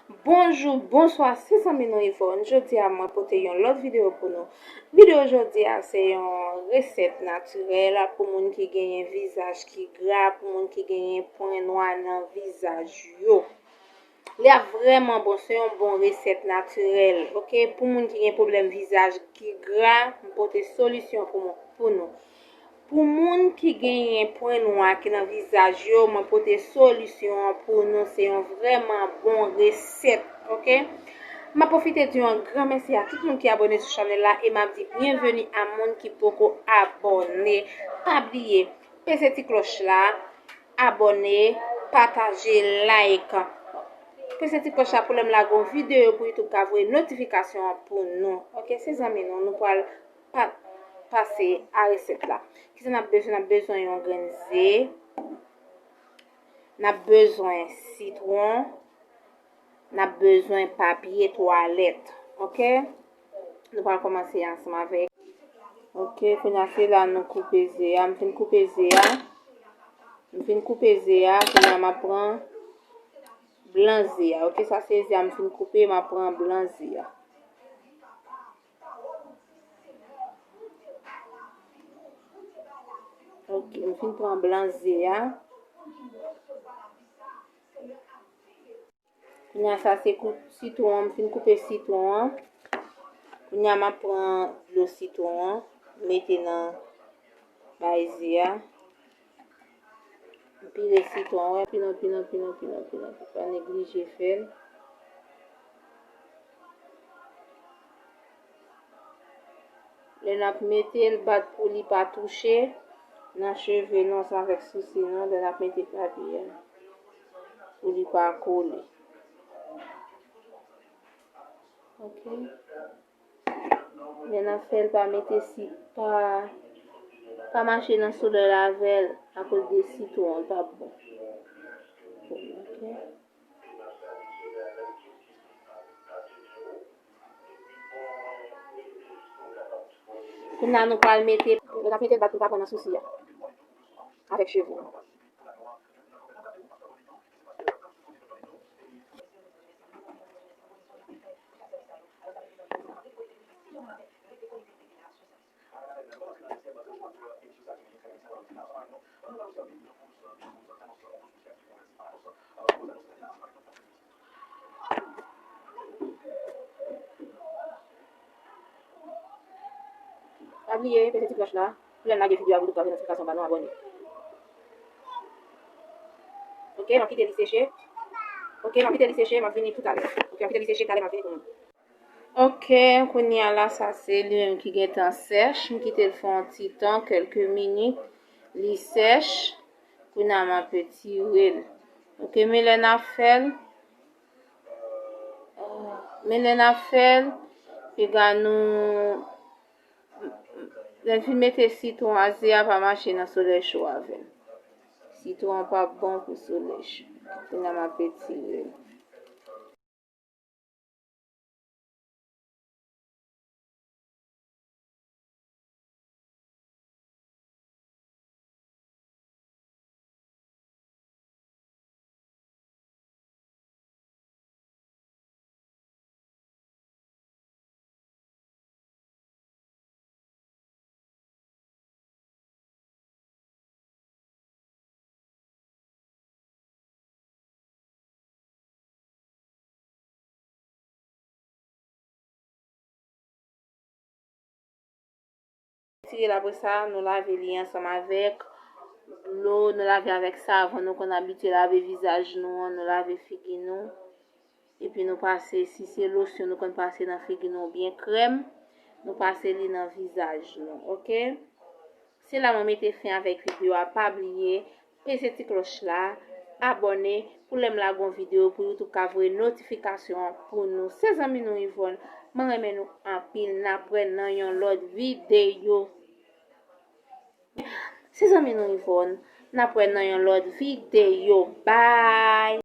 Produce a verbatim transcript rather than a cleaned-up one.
Bonjou, bonswa, se zanmi nou Yvonne. Jodi a, mwen pote yon lòt videyo pou nou. Videyo jodi a, se yon resèt natirèl pou moun ki genyen vizaj ki gra, pou moun ki genyen pwen nwa nan vizaj yo. Li ap vrèman bon, se yon bon resèt natirèl, oke? Pou moun ki gen pwoblèm vizaj ki gra, m pote solisyon pou, pou nou. Pou moun ki genyen pwen nwa ki nan vizaj yo, mwen pote solisyon an pou nou. Se yon vrèman bon resèt, oke? M ap pwofite di yon gran mèsi a tout moun ki abòne sou chanèl la e m ap di byenveni a moun ki poko abòne. Pa bliye, peze ti klòch la, abòne, pataje, like. Peze ti klòch la pou lè m lage yon videyo pou YouTube ka voye notifikasyon an pou nou. Oke, se zanmi nou, nou pral pa, pase a resèt la. Kisa n ap bezwen? N ap bezwen yon grenn ze. N ap bezwen sitwon. N ap bezwen papye twalèt. Oke? Nou pral kòmanse ansanm avèk. Oke, kounye a se la nou koupe ze a. M fin koupe ze a. M fin koupe ze a. Kounye a m ap pran blan ze a. Oke, sa se ze a m fin koupe, m ap pran blan ze a. Oke, m fin pran blan ze a. Kounye a sa se kou-, sitwon an, m fin koupe sitwon an. Kounye a m ap pran dlo sitwon an, mete nan bay ze a. M pire sitwon an, wè, anpil, anpil, anpil, anpil, anpil, anpil. Pa neglije fè l. Lè n ap mete l, bat pou li pa touche nan cheve nou ansanm avèk sousi nou, lè n ap mete papye a, pou li pa kole. Oke. Lè n ap fè l, pa mete si, pa, pa mache nan solèy avè l akoz de sitwon, l p ap bon. Oke. Kounye a nou pral mete, nou ap mete bat pou pa pran nan sousi a avèk cheve nou. Pa bliye peze ti klòch la pou lè n lage videyo a pou YouTube ka voye notifikasyon ba nou, abòne. Oke, m ap kite li seche. Oke, m ap kite li seche, m ap vini toutalè. Oke, m ap kite li seche, talè m ap vini pou nou. Oke, kounye a la, sa se li menm ki gentan sèch. M kite l fè yon ti tan, kèlke minit. Li sèch. Kounye a m ap etire l. Oke, men lè n ap fè l, men lè n ap fè l, piga nou, lè n fin mete sitwon a, ze a pa mache nan solèy cho avè l. Sitwon an p ap bon pou solèy cho. Kounye a m ap etire l. Tire l, apre sa, nou lave li ansanm avèk dlo, nou lave avèk savon, nou konn abitye lave vizaj nou an, nou lave figi nou. Epi nou pase, si se losyon nou konn pase nan figi nou oubyen krèm, nou pase li nan vizaj nou, oke? Se la mwen mete fen avèk videyo a. Pa bliye, peze ti klòch la, abòne pou lè m lage yon videyo pou YouTube ka voye notifikasyon an pou nou. Se zanmi nou Yvonne, mwen renmen nou anpil. N ap wè nan yon lòt videyo. Se zanmi nou Yvonne, n ap wè nan yon lòt videyo. Bye!